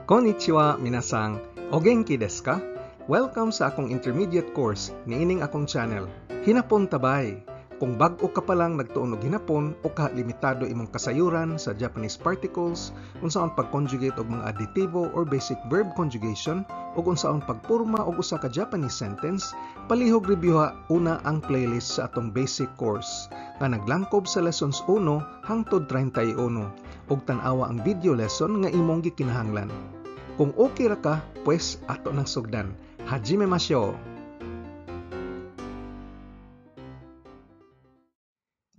Konnichiwa, minasan. O genki desu ka? Welcome sa akong intermediate course niining akong channel. Hinapon tabay. Kung bag-o ka pa lang nagtuon og hinapon o ka limitado imong kasayuran sa Japanese particles, unsaon pag-conjugate og mga adjektibo or basic verb conjugation, ug unsaon pagporma og usa ka Japanese sentence, palihog reviewha una ang playlist sa atong basic course nga naglangkob sa lessons 1 hangtod 31 ug tan-awa ang video lesson nga imong gikinahanglan. Kung okay ra ka, pues ato nang sugdan. Hajime mashou!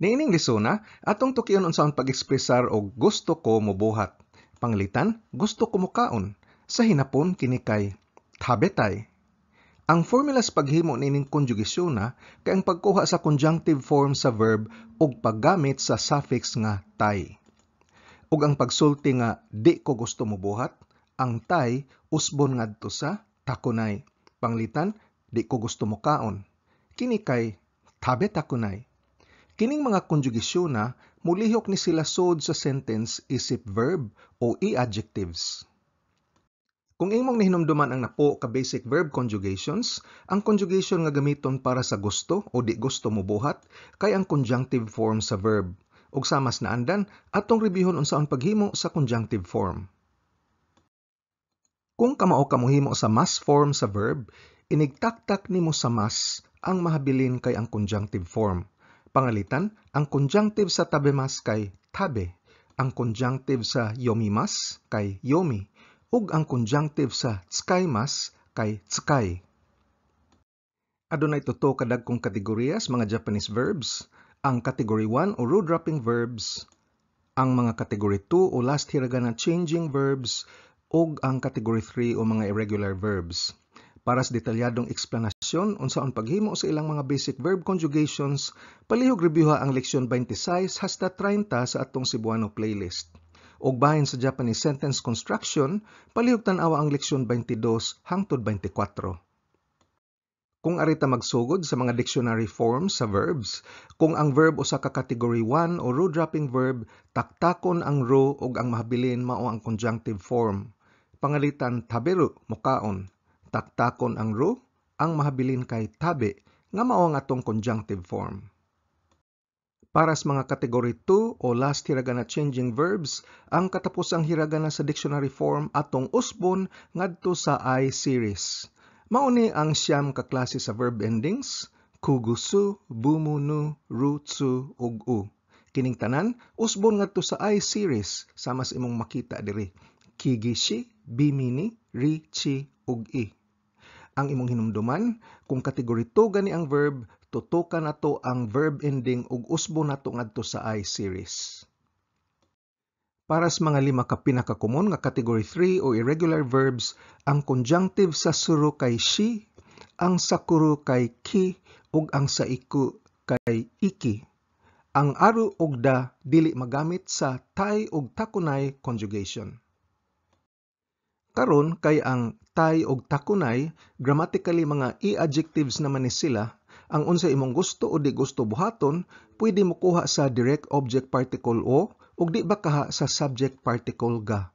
Niining lesona, atong tukion unsaon pag-ekspresar og gusto ko mobuhat. Panglitan, gusto ko mokaon. Sa hinapon kini kay tabetay. Ang formula sa paghimo niining konjugasyona kay ang pagkuha sa conjunctive form sa verb ug paggamit sa suffix nga tay. Ug ang pagsulti nga di ko gusto mobuhat, ang tay usbon ngadto sa takunay. Panglitan, di ko gusto mokaon. Kini kay tabetakunay. Kining mga konjugasyona mulihok ni sila sod sa sentence isip verb o i-adjectives. Kung imong nihinumduman ang napo ka basic verb conjugations, ang conjugation nga gamiton para sa gusto o di gusto mobuhat kay ang conjunctive form sa verb. Ug sa mas naandan, atong reviewon unsaon paghimo sa conjunctive form. Kung kamao ka mohimo sa mas form sa verb, inigtaktak nimo sa mas ang mahabilin kay ang conjunctive form. Pangalitan, ang conjunctive sa tabemas kay tabe, ang conjunctive sa yomimas kay yomi, ug ang conjunctive sa tsukaimas kay tsukai. Adunay tuto ka dagkong kategoriyas mga Japanese verbs, ang category 1 o ru-dropping verbs, ang mga category 2 o last hiragana changing verbs, ug ang category 3 o mga irregular verbs. Para sa detalyadong eksplanasyon unsaon paghimo sa ilang mga basic verb conjugations, palihog reviewha ang leksyon 26 hasta 30 sa atong Cebuano playlist. Ug bahin sa Japanese sentence construction, palihog tan-awa ang leksyon 22 hangtod 24. Kung arita magsugod sa mga dictionary forms sa verbs, kung ang verb usa ka category 1 o ru-dropping verb, taktakon ang ru ug ang mahabilin mao ang conjunctive form. Pangalitan taberu, mokaon. Taktakon ang ru, ang mahabilin kay tabe, nga mao ang atong conjunctive form. Para sa mga category 2 o last hiragana changing verbs, ang katapusang hiragana sa dictionary form atong usbon ngadto sa I series. Mao ni ang siyam ka klase sa verb endings, kugusu, bumunu, rutsu, ug u. Kining tanan usbon ngadto sa I series sama sa imong makita diri. Kigishi, bimini, ri, chi, ug i. Ang imong hinumduman, kung category 2 gani ang verb, tutukan nato ang verb ending ug usbon nato ngadto sa I series. Para sa mga lima ka pinakakomon nga category 3 o irregular verbs, ang conjunctive sa suru kay shi, ang sakuru kay ki, ug ang saiku kay iki. Ang aru ug da dili magamit sa tai ug takunay conjugation. Karon kay ang tai ug takunay grammatically mga i-adjectives naman ni sila, ang unsa imong gusto o di gusto buhaton pwede mokuha sa direct object particle o ug di ba kaha sa subject particle ga.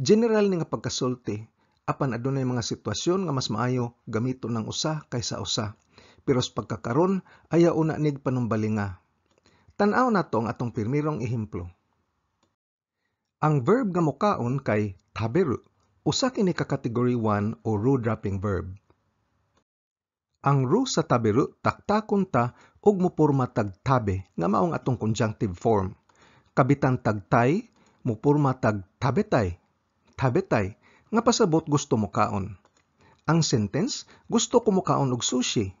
General ni nga pagkasulti, apan adunay mga sitwasyon nga mas maayo gamiton ng usa kaysa usa. Pero sa pagkakaron ayaw una nig panumbalinga. Tan-aw nato ang atong pirmirong ehemplo. Ang verb nga mokaon kay taberu. Usa kini ka category 1 o ru-dropping verb. Ang ru sa taberu taktakon ta ug mopurma tag tabe nga maong atong conjunctive form. Kabitan tag tay, mopurma tag tabetay, tabetay, nga pasabot gusto mokaon. Ang sentence, gusto ko mokaon og sushi.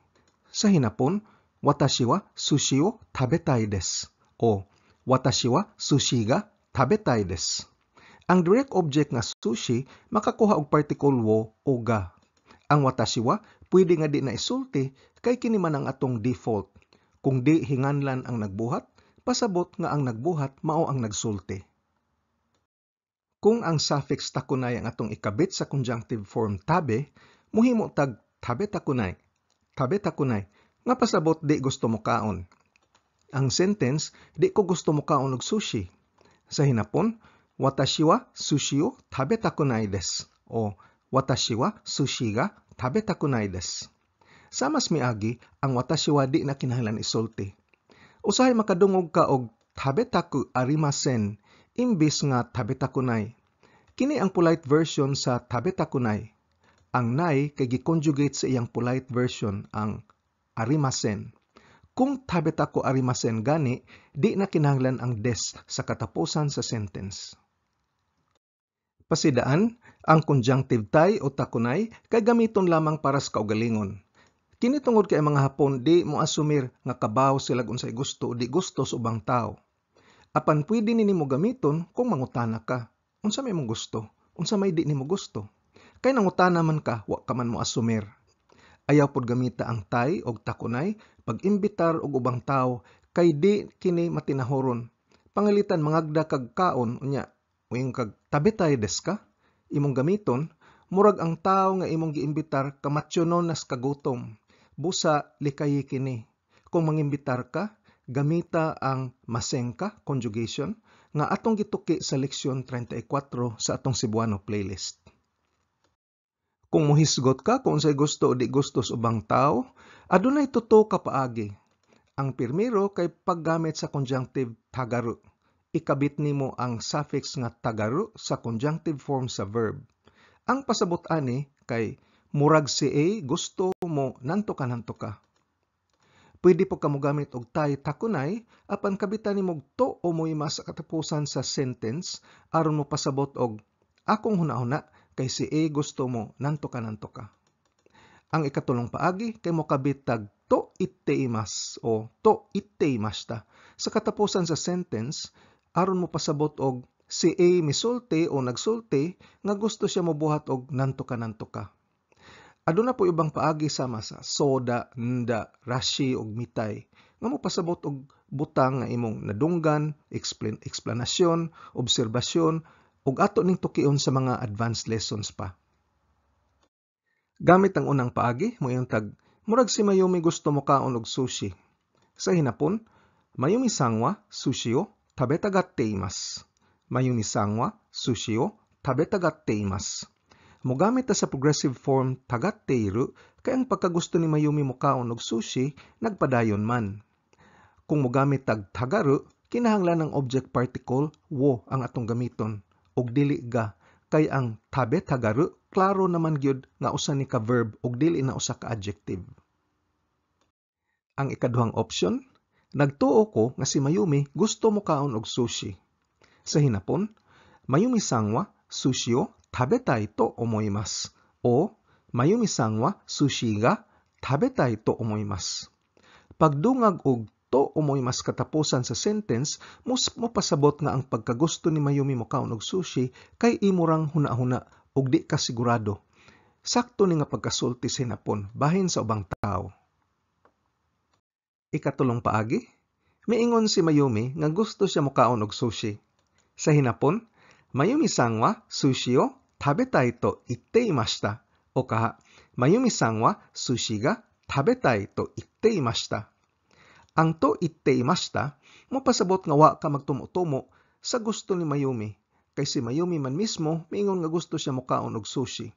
Sa hinapon, watashi wa sushi wo tabetai desu o watashi wa sushi ga tabetai desu. Ang direct object nga sushi makakuha og particle wo o ga. Ang watashi wa pwede nga di na isulti kay kini man ang atong default. Kung di hinganlan ang nagbuhat, pasabot nga ang nagbuhat mao ang nagsulti. Kung ang suffix takunay ang atong ikabit sa conjunctive form tabe, muhimo tag tabe takunay, tabe takunay, nga pasabot di gusto mokaon. Ang sentence, di ko gusto mokaon og sushi. Sa hinapon, Watashi wa sushi o tabetakunai desu o watashi wa sushi ga tabetakunai desu. Samas miagi, ang watashi wa di na kinahanglan isulti. Usahay makadungog ka og tabetaku arimasen imbis nga tabetakunai. Kini ang polite version sa tabetakunai. Ang nai kay gi-conjugate sa iyang polite version, ang arimasen. Kung tabetaku arimasen gani, di na kinahanglan ang des sa katapusan sa sentence. Pasidaan, ang conjunctive tai o takunay kay gamiton lamang para sa kaugalingon. Kini tungod kay ang mga Hapon di mo asumir nga kabaw sila unsay gusto o di gusto sa ubang tao. Apan pwede ni nimo gamiton kung mangutana ka. Unsa may imong gusto? Unsa may di nimo gusto? Kay nangutana man ka, wa ka man mo asumir. Ayaw pod gamita ang tai og takunay pag-imbitar og ubang tao kay di kini matinahoron. Pangalitan mangagda kag kaon unya moingon kag tabetai desu ka? Imong gamiton, murag ang tao nga imong giimbitar kamatyonon nas kagutom. Busa likayi kini. Kung mangimbitar ka, gamita ang masenka conjugation nga atong gituki sa leksyon 34 sa atong Cebuano playlist. Kung mohisgot ka kung unsay gusto o di gusto sa ubang tao, adunay tuto ka paagi. Ang pirmiro kay paggamit sa conjunctive tagaru. Ikabit nimo ang suffix nga tagaru sa conjunctive form sa verb. Ang pasabot ani kay murag si A gusto mo nanto ka nanto ka. Pwede po ka mogamit og tai takunay apan kabitan nimo og to omoimasu sa katapusan sa sentence aron mo pasabot og akong hunahuna kay si A gusto mo nanto ka nanto ka. Ang ikatulong paagi kay mokabit tag to itteimasu o to itteimashita sa katapusan sa sentence aron mo pasabot og si A misulti o nagsulti nga gusto siya mobuhat og nanto ka nanto ka. Aduna po ubang paagi sama sa soda, nda, rashi ug mitai nga mopasabot og butang nga imong nadunggan, eksplanasyon, obserbasyon ug ato ning tukion sa mga advanced lessons pa. Gamit ang unang paagi, moingon tag murag si Mayumi gusto mokaon og sushi. Sa hinapon, Mayumi-san wa sushi o tabetagatte imasu. Mayumi-san wa sushi o tabetagatte imasu. Mogamit ta sa progressive form tagatteiru kay ang pagkagusto ni Mayumi mokaon og sushi nagpadayon man. Kung mogamit tag tagaru, kinahanglan ang object particle wo ang atong gamiton ug dili ga kay ang tabetagaru klaro naman gyud nga usa ni ka verb ug dili na usa ka adjective. Ang ikaduhang option, nagtuo ko nga si Mayumi gusto mokaon og sushi. Sa hinapon, Mayumi-san wa sushi o tabetai to omoimasu o Mayumi-san wa sushi ga tabetai to omoimasu. Pagdungag og to omoimasu katapusan sa sentence, mus mopasabot nga ang pagkagusto ni Mayumi mokaon og sushi kay imo rang huna-huna ug di ka sigurado. Sakto ni nga pagkasulti sa hinapon bahin sa ubang tawo. Ikatulong paagi, miingon si Mayumi nga gusto siya mokaon og sushi. Sa hinapon, Mayumi-san wa sushi o tabetai to itte imashita o kaha Mayumi-san wa sushi ga tabetai to itte imashita. Ang to itte imashita mopasabot nga wa ka magtumo-tumo sa gusto ni Mayumi kay si Mayumi man mismo miingon nga gusto siya mokaon og sushi.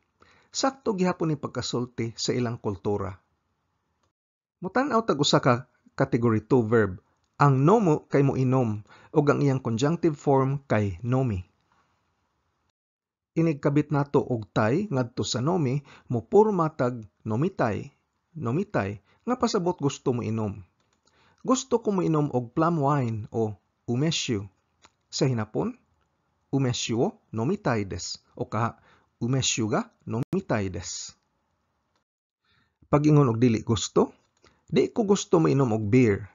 Sakto gihapon ni pagkasulti sa ilang kultura. Mutan-aw tag usa ka category 2 verb. Ang nomu kay moinom ug ang iyang conjunctive form kay nomi. Inigkabit nato og tai ngadto sa nomi, mopurma tag nomitai, nomitai nga pasabot gusto mo inom. Gusto ko moinom og plum wine o umeshu. Sa hinapon, umeshu o nomitai desu o kaha umeshu ga nomitai desu. Pag-ingon og dili gusto, di ko gusto moinom og beer.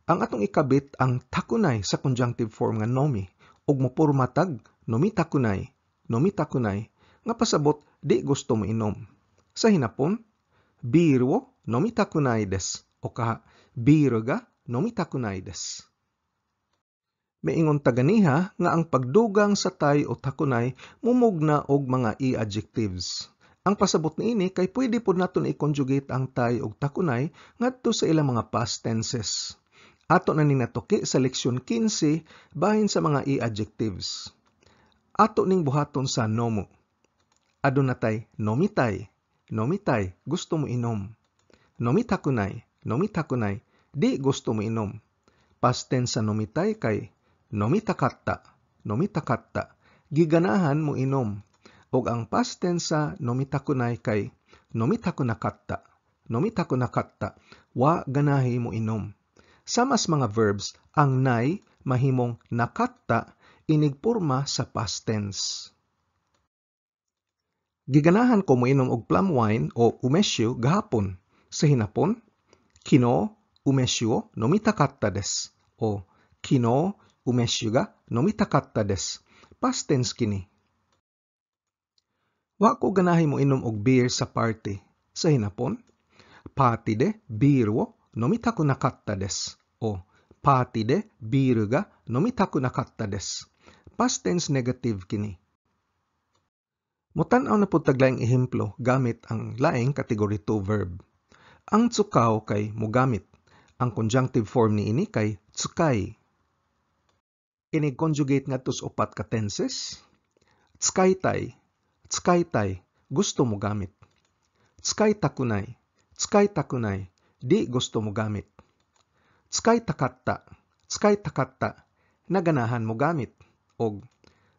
Ang atong ikabit ang takunay sa conjunctive form nga nomi ug mopurma tag nomitakunai, nomitakunai nga pasabot di gusto moinom. Sa hinapon, biiru wo nomitakunai desu o kaha biiru ga nomitakunai desu. Miingon ta ganiha nga ang pagdugang sa tai o takunay mumugna og mga i-adjectives. Ang pasabot niini kay pwede pod naton i-conjugate ang tai og takunay ngadto sa ilang mga past tenses. Ato na ni natuki sa leksyon 15 bahin sa mga i-adjectives. Ato ning buhaton sa nomu. Aduna tay nomitai, nomitai, gusto mo inom. Nomitakunai, nomitakunai, di gusto mo inom. Past tense sa nomitai kay nomitakatta, nomitakatta, giganahan mo inom. Og ang past tense sa nomitakunai kay nomitakunakatta, nomitakunakatta, wa ganahi mo inom. Sama sa mga verbs, ang nai mahimong nakatta inig porma sa past tense. Giganahan ko moinom og plum wine o umeshu gahapon. Sa Hinapon, kino umeshu o nomitakatta desu o kino umeshu ga nomitakatta desu. Past tense kini. Wa ko ganahi mo inom og beer sa party. Sa Hinapon, party de beer wo nomitaku nakatta desu o party de beer ga nomitaku nakatta desu. Past tense negative kini. Motan-aw na pud tag laing ehemplo gamit ang laing category 2 verb. Ang tsukau kay mogamit. Ang conjunctive form niini kay tsukai. Inig conjugate ngadto sa upat ka tenses. Tsukaitai, tsukaitai, gusto mo gamit. Tsukaitakunai, tsukaitakunai, di gusto mo gamit. Tsukaitakatta, tsukaitakatta, naganahan mo gamit. Og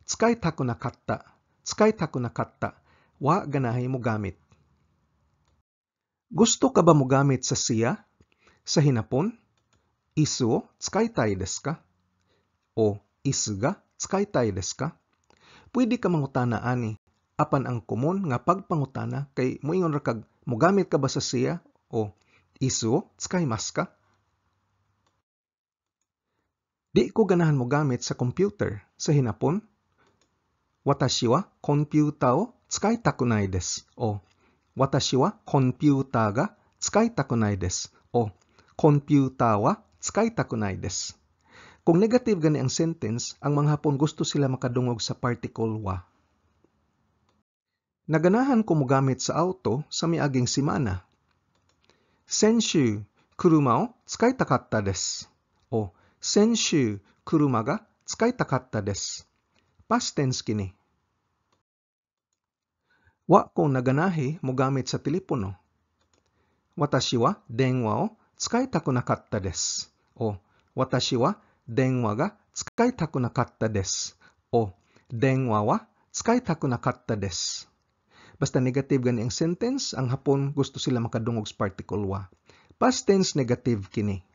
tsukaitakunakatta, tsukaitakunakatta, wa ganahi mo gamit. Gusto ka ba mo gamit sa siya? Sa Hinapon, isu o tsukaitai desu ka? O isu ga tsukaitai desu ka? Pwede ka mangutana ani, apan ang komon nga pagpangutana kay moingon ra kag mogamit ka ba sa siya o isu o tsukaimasu ka? Di ko ganahan mogamit sa computer. Sa Hinapon, watashi wa computer o tsukaitakunai desu o watashi wa computer ga tsukaitakunai desu o computer wa tsukaitakunai desu. Kung negative gani ang sentence, ang mga Hapon gusto sila makadungog sa particle wa. Naganahan ko mogamit sa auto sa miaging semana. Senshu kuruma o tsukaitakatta desu o senshu kuruma ga tsukaitakatta desu. Past tense kini. Wa ko naganahi mogamit sa telepono. Watashi wa denwa o tsukaitakunakatta desu o watashi wa denwa ga tsukaitakunakatta desu o denwa wa tsukaitakunakatta desu. Basta negative gani ang sentence, ang Hapon gusto sila makadungog sa particle wa. Past tense negative kini.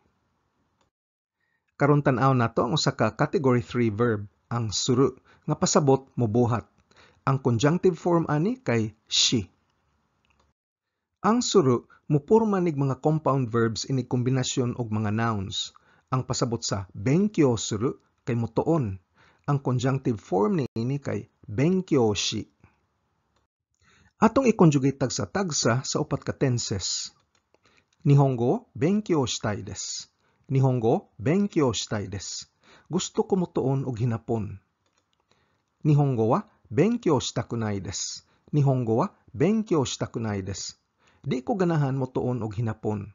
Karon tan-aw nato ang usa ka category 3 verb, ang suru, nga pasabot mobuhat. Ang conjunctive form ani kay shi. Ang suru muporma nig mga compound verbs inig kombinasyon og mga nouns. Ang pasabot sa benkyo suru kay motuon. Ang conjunctive form niini kay benkyo shi. Atong i-conjugate tagsa-tagsa sa upat ka tenses. Nihongo benkyo shitai desu. Nihongo benkyo shitai desu. Gusto ko motuon og hinapon. Nihongo wa benkyo shitakunai desu. Nihongo wa benkyo shitakunai desu. Di ko ganahan motuon og hinapon.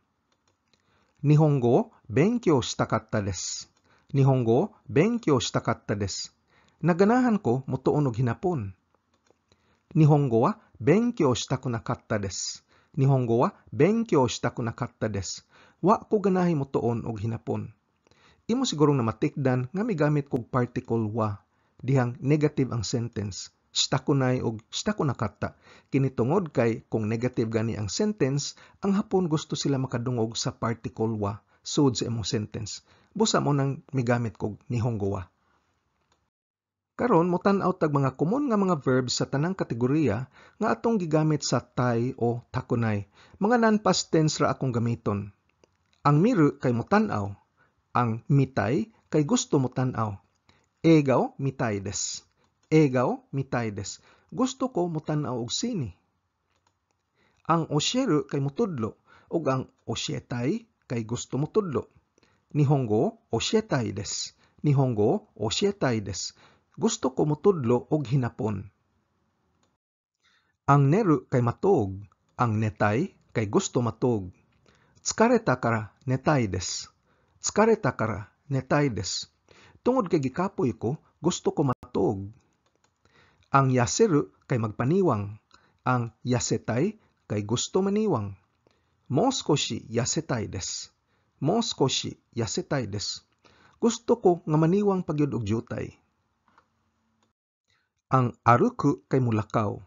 Nihongo benkyo shitakatta desu. Nihongo benkyo shitakatta desu. Naganahan ko motuon og hinapon. Nihongo wa benkyo shitakunakatta desu. Nihongo wa benkyo shitakunakatta desu. Wa ko ganahi motuon og hinapon. Imo sigurong namatikdan nga migamit kog particle wa dihang negative ang sentence. Shitakunai og shitakunakatta. Kini tungod kay kung negative gani ang sentence, ang Hapon gusto sila makadungog sa particle wa sud sa imong sentence. Busa mo nang migamit kog nihongo wa. Karon motan-aw tag mga komon nga mga verbs sa tanang kategorya nga atong gigamit sa tai o takunay. Mga non-past tense ra akong gamiton. Ang miru kay motan-aw, ang mitai kay gusto motan-aw. Eiga o mitai desu. Eiga o mitai desu. Gusto ko motan-aw og sine. Ang osieru kay motudlo ug ang osietai kay gusto motudlo. Nihongo osietai desu. Nihongo osietai desu. Gusto ko motudlo og hinapon. Ang neru kay matuog, ang netai kay gusto matuog. Tsukareta kara netai desu. Tsukareta kara netai desu. Tungod kay gikapoy ko, gusto ko matuog. Ang yaseru kay magpaniwang. Ang yasetai kay gusto maniwang. Mo sukoshi yasetai desu. Mo sukoshi yasetai desu. Gusto ko nga maniwang pa gyud og jutay. Ang aruku kay mulakaw.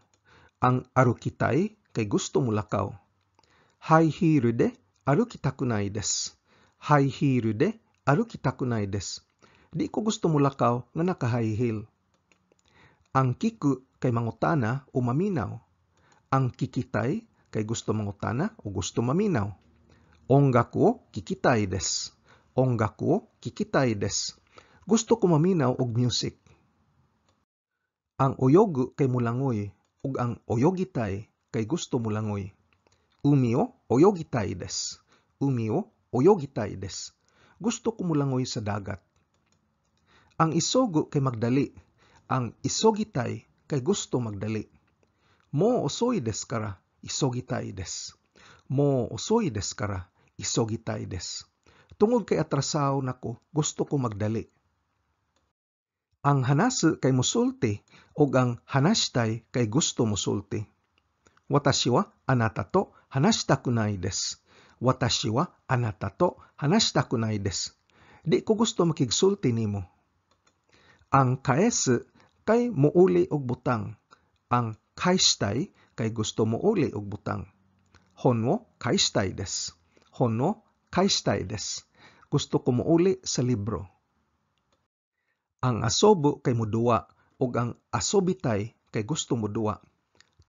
Ang arukitai kay gusto mulakaw. High heel de arukitakunai desu. High heel de arukitakunai desu. Di ko gusto mulakaw nga naka-high heel. Ang kiku kay mangutana o maminaw. Ang kikitai kay gusto mangutana o gusto maminaw. Ongaku o kikitai desu. Ongaku o kikitai desu. Gusto ko maminaw og music. Ang oyogu kay mulangoy ug ang oyogitai kay gusto mulangoy. Umi o oyogitai desu. Umi o oyogitai desu. Gusto ko mulangoy sa dagat. Ang isogu kay magdali. Ang isogitai kay gusto magdali. Mo osoi desu kara isogitai desu. Mo osoi desu kara isogitai desu. Tungod kay atrasaw nako, gusto ko magdali. Ang hanasu kay musulti ug ang hanashitai kay gusto musulti. Watashi wa anata to hanashitakunai desu. Watashi wa anata to hanashitakunai desu. Di ko gusto makigsulti nimo. Ang kaesu kay muuli og butang. Ang kaeshitai kay gusto muuli og butang. Hon wo kaeshitai desu. Hon wo kaeshitai desu. Gusto ko muuli sa libro. Ang asobu kay muduwa ug ang asobitai kay gusto muduwa.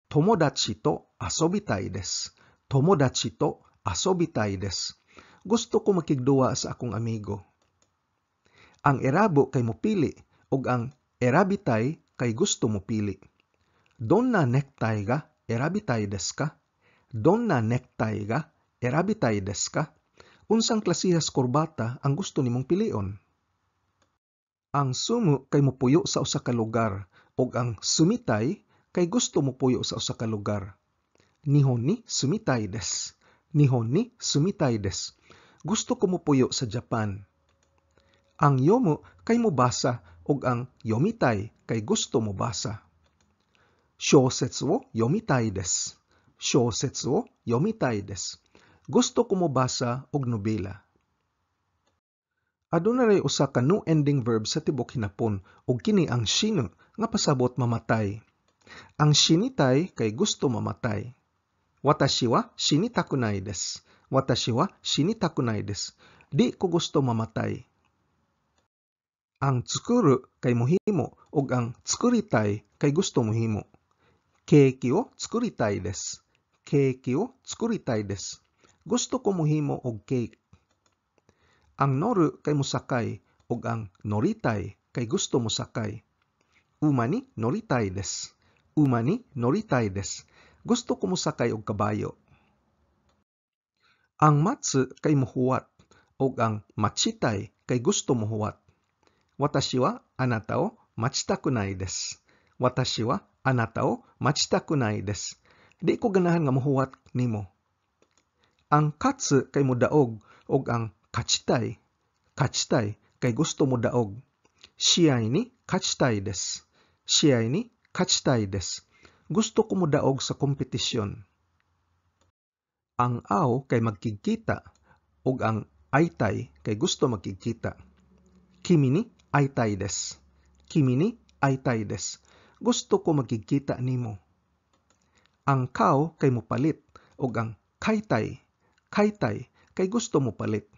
Tomodachi to asobitai desu. Tomodachi to asobitai desu. Gusto ko makigduwa sa akong amigo. Ang erabu kay mupili ug ang erabitai kay gusto mupili. Donna necktie ga erabitai desu ka? Donna necktie ga erabitai desu ka? Unsang klasehas kurbata ang gusto nimong pilion? Ang sumu kay mupuyo sa usa ka lugar ug ang sumitai kay gusto mupuyo sa usa ka lugar. Nihon ni sumitai desu. Nihon ni sumitai desu. Gusto ko mupuyo sa Japan. Ang yomu kay mobasa ug ang yomitai kay gusto mobasa. Shousetsu wo yomitai desu. Shousetsu wo yomitai desu. Gusto ko mobasa og nobela. Aduna ray usa ka nu-ending verb sa tibuok Hinapon ug kini ang shinu nga pasabot mamatay. Ang shinitai kay gusto mamatay. Watashi wa shinitakunai desu. Watashi wa shinitakunai desu. Di ko gusto mamatay. Ang tsukuru kay mohimo ug ang tsukuritai kay gusto mohimo. Keki wo tsukuritai desu. Keki wo tsukuritai desu. Gusto ko mohimo og cake. Ang noru kay mosakay ug ang noritai kay gusto mosakay. Uma ni noritai desu. Uma ni noritai desu. Gusto ko mosakay og kabayo. Ang matsu kay mohuwat ug ang machitai kay gusto mohuwat. Watashi wa anata o machitakunai desu. Watashi wa anata o machitakunai desu. Di ko ganahan nga mohuwat nimo. Ang katsu kay modaog ug ang kachitai, kachitai kay gusto modaog. Shiai ni kachitai desu. Shiai ni kachitai desu. Gusto ko modaog sa kompetisyon. Ang aw kay magkigkita ug ang aitai kay gusto magkigkita. Kimi ni aitai desu. Kimi ni aitai desu. Gusto ko magkigkita nimo. Ang kao kay mopalit ug ang kaitai, kaitai kay gusto mopalit.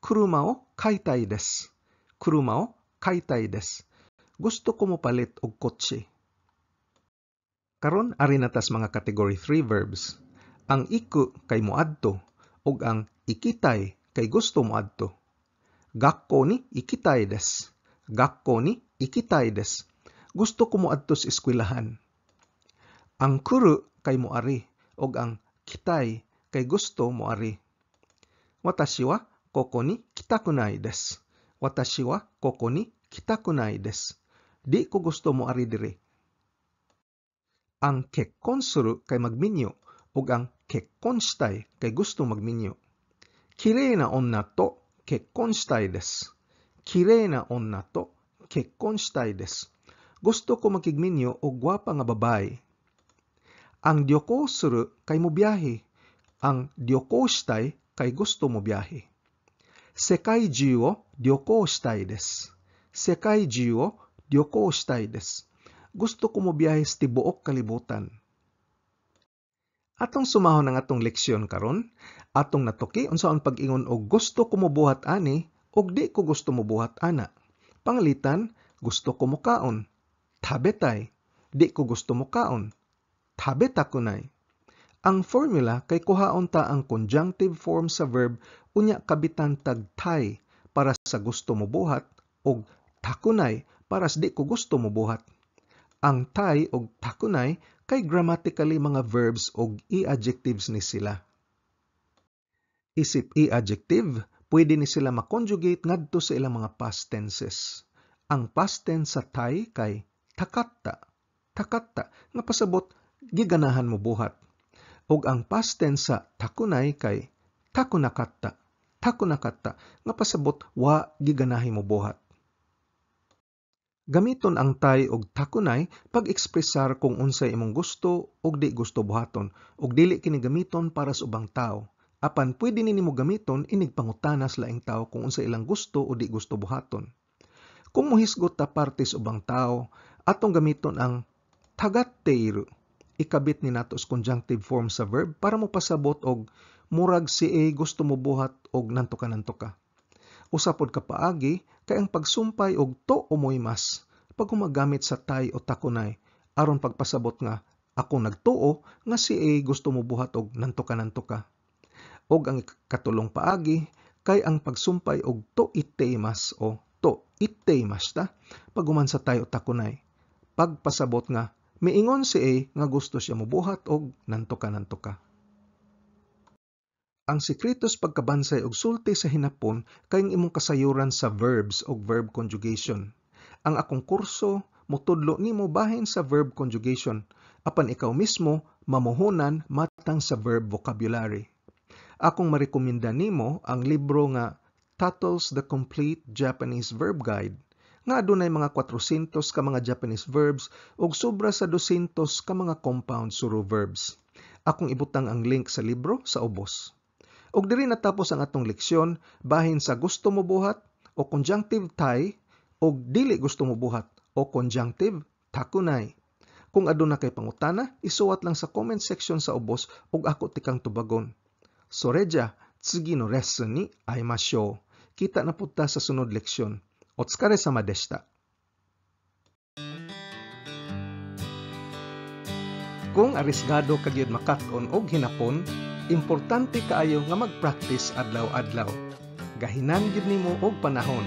Kuruma o kaitai desu. Kuruma o kaitai desu. Gusto ko mopalit og kotse. Karon ari na tas mga category 3 verbs. Ang iku kay moadto ug ang ikitai kay gusto moadto. Gakko ni ikitai desu. Gakko ni ikitai desu. Gusto ko moadto sa eskwelahan. Ang kuru kay moari ug ang kitai kay gusto moari. Watashi wa koko ni kitakunai desu. Watashi wa koko ni kitakunai desu. Di ko gusto moari diri. Ang kekkon suru kay magminyo ug ang kekkon shitai kay gusto magminyo. Kirei na onna to kekkon shitai desu. Kirei na onna to kekkon shitai desu. Gusto ko makigminyo og gwapa nga babaye. Ang ryoko suru kay mobiyahe. Ang ryoko shitai kay gusto mobiyahe. Sekai ju wo ryoko shitai desu. Sekai ju wo ryoko shitai desu. Gusto ko mobiyahe sa tibuok kalibutan. Atong sumahon ang atong leksyon karon, atong natuki unsaon pag-ingon og gusto ko mobuhat ani ug di ko gusto mobuhat ana. Pangalitan, gusto ko mokaon. Tabetai. Di ko gusto mokaon. Tabetakunai. Ang formula kay kuhaon ta ang conjunctive form sa verb unya kabitan tag tai para sa gusto mobuhat og takunay para sa di ko gusto mobuhat. Ang tai og takunay kay grammatically mga verbs og i-adjectives ni sila. Isip i-adjective, pwede ni sila ma-conjugate ngadto sa ilang mga past tenses. Ang past tense sa tai kay takatta, takatta, nga pasabot giganahan mo buhat. Og ang past tense sa takunay kay takunakatta, takunakatta, nga pasabot wa giganahi mo buhat. Gamiton ang tai og takunay pag-ekspresar kung unsay imong gusto ug di gusto buhaton ug dili kini gamiton para sa ubang tawo. Apan pwede ni nimo gamiton inig pangutana sa laing tawo kung unsay ilang gusto o di gusto buhaton. Kung mohisgot ta parte sa ubang tawo, atong gamiton ang tagatteiru. Ikabit ni nato sa conjunctive form sa verb para mopasabot og murag si A gusto mo buhat og nanto ka nanto ka. Usa pod ka paagi kay ang pagsumpay og to omoimasu pag gumagamit sa tai o takunay aron pagpasabot nga ako nagtuo nga si A gusto mo buhat og nanto ka nanto ka. Og ang katulong paagi kay ang pagsumpay og to itteimasu o to itteimashita pag human sa tai o takunay. Pagpasabot nga miingon si A nga gusto siya mobuhat og nanto ka nanto ka. Ang sikreto sa pagkabansay og sulti sa Hinapon kay ang imong kasayuran sa verbs og verb conjugation. Ang akong kurso motudlo nimo bahin sa verb conjugation, apan ikaw mismo mamuhunan matang sa verb vocabulary. Akong marekomenda nimo ang libro nga Tuttle's The Complete Japanese Verb Guide nga adunay mga 400 ka mga Japanese verbs ug sobra sa 200 ka mga compound suru verbs. Akong ibutang ang link sa libro sa ubos. Ug diri natapos ang atong leksyon bahin sa gusto mo buhat o conjunctive tai og dili gusto mo buhat o conjunctive takunay. Kung aduna kay pangutana, isuwat lang sa comment section sa ubos ug ako tikang tubagon. Soreja, tsugi no lesson ni aimashou. Kita na pud ta sa sunod leksyon. Otsukaresama deshita. Kung arisgado ka gyud makat-on og Hinapon, importante kaayo nga mag-practice adlaw-adlaw. Gahinan gyud nimo og panahon.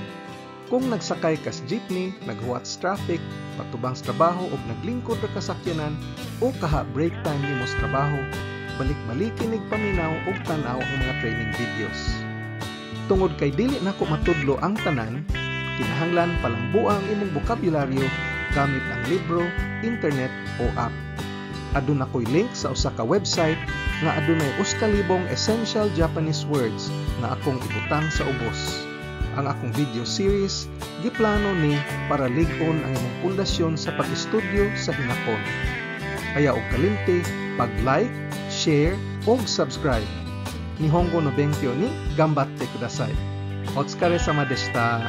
Kung nagsakay ka sa jeepney, naghuwat sa traffic, patubang sa trabaho og naglingkod ra ka sakyanan o kaha break time nimo sa trabaho, balik-balikin nig paminaw og tan-aw ang mga training videos. Tungod kay dili nako matudlo ang tanan, kinahanglan palambua ang imong bokabularyo gamit ang libro, internet o app. Aduna ko'y link sa usa ka website nga adunay 1,000 essential Japanese words nga akong ibutang sa ubos. Ang akong video series giplano ni para lig-on ang imong pundasyon sa pag-estudyo sa Hinapon. Ayaw og kalimti pag-like, share ug subscribe. Nihongo no benkyo ni ganbatte kudasai. Otsukaresama deshita.